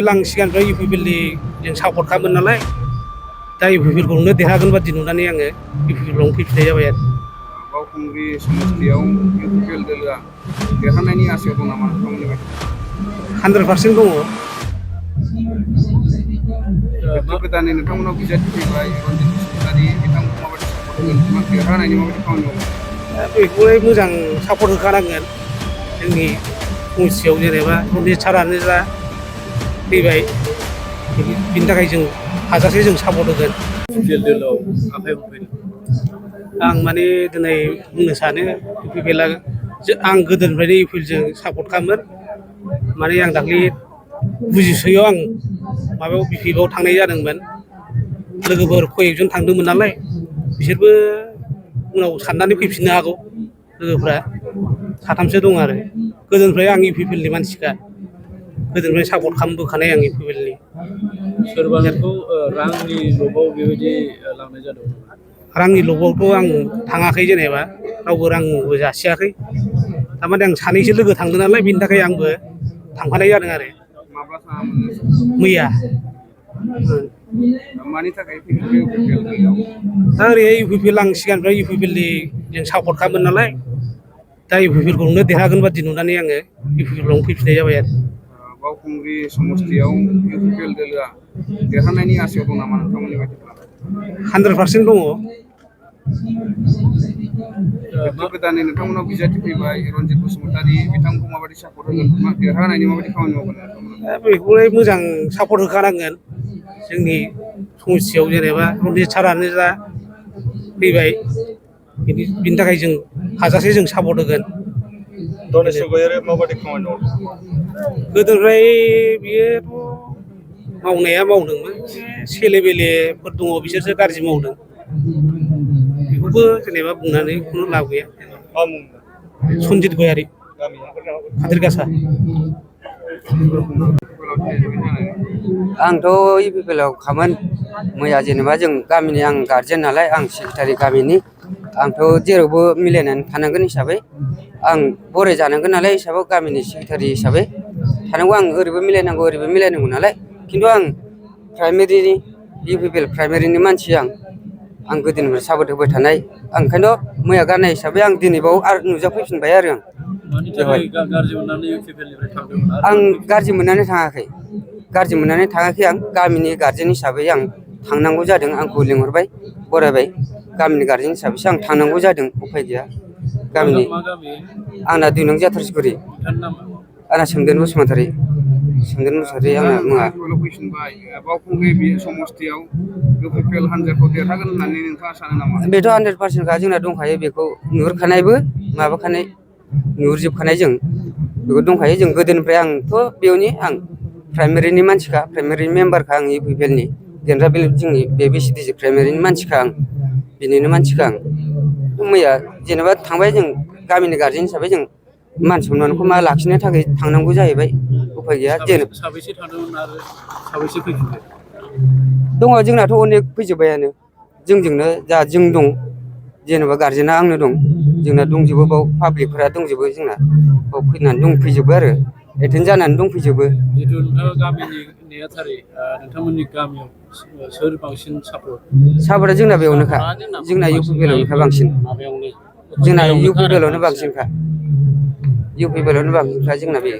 सिगांनिफ्राय इउपिपिएलनि जों सापर्ट खालामोन नालाय दा इउपिपिएलखौनो देरहागोन बादि नुनानै आङो इउपिपिएलावनो फैफिननाय जाबाय आरो। बावखुंग्रि समस्थियाव इउपिपिएल दोलोआ देरहानायनि आसायाव दं नामा नोंथांमोननि बायदि? 100% दङ। गोदानै नोंथांमोनाव बिजाथि फैबाय रन्जित बसुमतारी बिथांखौ माबायदि सापर्ट होगोन? देरहानायनि माबायदि खामानि मावगोन? बेखौहाय मोजां सापर्ट होखानांगोन। जोंनि समस्थियाव जेनेबा रन्जित सारानो जा फैबाय बिनि थाखाय जों हाजासे जों सापर्ट होगोन। इउपिपिएल दोलोआव आखाइ होफैदों। आं माने दिनै बुंनो सानो इउपिपिएलआ आं गोदोनिफ्रायनो इउपिपिएलजों सापर्ट खालामोन। माने आं दाख्लै बुजिस'यैआव आं माबायाव बिपिएफआव थांनाय जादोंमोन। लोगोफोर कयेकजन थांदोंमोन नालाय बिसोरबो उनाव साननानै फैफिननो हागौ। लोगोफ्रा साथामसो दं आरो गोदोनिफ्राय आं इउपिपिएलनि मानसिखा गोदोनिफ्राय सापर्ट खालामबोखानाय आं इउपिपिएलनि। सोरबा नोंखौ रांनि लबाव बेबायदि लांनाय जादों? रांनि लबावथ' आं थाङाखै, जेनेबा रावबो रांबो जासियाखै। थारमाने आं सानैसो लोगो थांदों नालाय बिनि थाखाय आंबो थांफानाय जादों आरो। माब्ला थाङामोन? मैया। मानि थाखाय फैखो इउपिपिएल दोलोआव? दा ओरैहाय इउपिपिएल आं सिगांनिफ्राय इउपिपिएलनि जों सापर्ट खालामोन नालाय दा इउपिपिएलखौनो देरहागोन बादि नुनानै आङो इउपिपिएलावनो फैफिननाय जाबाय आरो। बावखुंग्रि समस्थियाव इउपिपिएल दोलोआ देरहानायनि आसायाव दं नामा नोंथांमोननि बायदिब्ला? 100% दङ। गोदानै नोंथांमोनाव बिजाथि फैबाय रन्जित बसुमतारी बिथांखौ माबायदि सापर्ट होगोन? देरहानायनि माबायदि खामानि मावगोन नोंथांमोना? दा बेखौहाय मोजां सापर्ट होखानांगोन। जोंनि समस्थियाव जेनेबा रन्जित सारानो जा फैबाय बिनि थाखाय जों हाजासे जों सापर्ट होगोन। धनेस्वर गयारिया माबायदि खामानि मावदों? गोदोनिफ्राय बियोथ' मावनाया मावदोंमोन। सेले बेलेफोर दङ बिसोरसो गाज्रि मावदों। बेखौबो जेनेबा बुंनानै खुनु लाब गैया। सनजित गयारि, काजोलगासा। आंथ' इउपिपिएलाव खामोन मैया, जेनेबा जों गामिनि आं गारजेन नालाय आं सेक्रेटारि गामिनि। आंथ' जेरावबो मिलायनानै थानांगोन हिसाबै आं बराय जानांगोन नालाय हिसाबाव गामिनि सेक्रेटारि हिसाबै थानांगौ। आं ओरैबो मिलायनांगौ ओरैबो मिलायनांगौ नालाय, खिन्थु आं प्राइमारिनि इउपिपिएल प्राइमारिनि मानसि आं गोदोनिफ्राय सापर्ट होबाय थानाय। आं ओंखायनोथ' मैया गारनाय हिसाबै आं दिनै बाव आरो नुजाफैफिनबाय आरो आं। आं गाज्रि मोननानै थाङाखै। गाज्रि मोननानै थाङाखै आं गामिनि गारजेन हिसाबै आं थांनांगौ जादों। आंखौ लिंहरबाय, बरायबाय। गामिनि गारजेन हिसाबैसो आं थांनांगौ जादों, उफाय गैया। गामिनि आंना 2 नं जाथरसगुरि। आंना सोमदोन बसुमतारी। सोमदोन बसुमतारी आंना मुङा। बावखुंग्रि समस्थियाव इउपिपिएल हानजाखौ देरहागोन होननानै नोंथाङा सानो नामा? बेथ' 100%खा, जोंना दंखायो। बेखौ नुहुरखानायबो माबाखानाय नुहुरजोबखानाय जों बेखौ दंखायो। जों गोदोनिफ्राय आंथ' बेयावनि आं प्राइमारिनि मानसिखा, प्राइमारि मेम्बारखा आं इउपिपिएलनि जेनेरेल जोंनि बे बिसिडिसि प्राइमारिनि मानसिखा आं, बिनिनो मानसिखा आं। मैया जेनेबा थांबाय जों गामिनि गारजेन हिसाबै जों मान सनमानखौ लाखिनो थाखाय थांनांगौ जाहैबाय, उफाय गैया। साबैसे थांदोंमोन आरो साबैसे फैफिनबाय? दङ जोंनाथ' अनेक फैजोब्बायानो। जोंजोंनो जा जों दं, जेनेबा गारजेना आंनो दं। जोंना दंजोबो बाव पाब्लिकफोरा दंजोबो जोंना बाव फैनानै दंफैजोबो आरो एटेन्ड जानानै दंफैजोबो। जिथु नोंथाङा गामिनि नेहाथारि, नोंथांमोननि गामियाव सोर बांसिन सापर्ट? सापर्टआ जोंना बेयावनोखा, जोंना इउपिपिएलावनोखा बांसिन। जोंना इउपिपिएलावनो बांसिनखा, इउपिपिएलावनो बांसिनखा जोंना बे।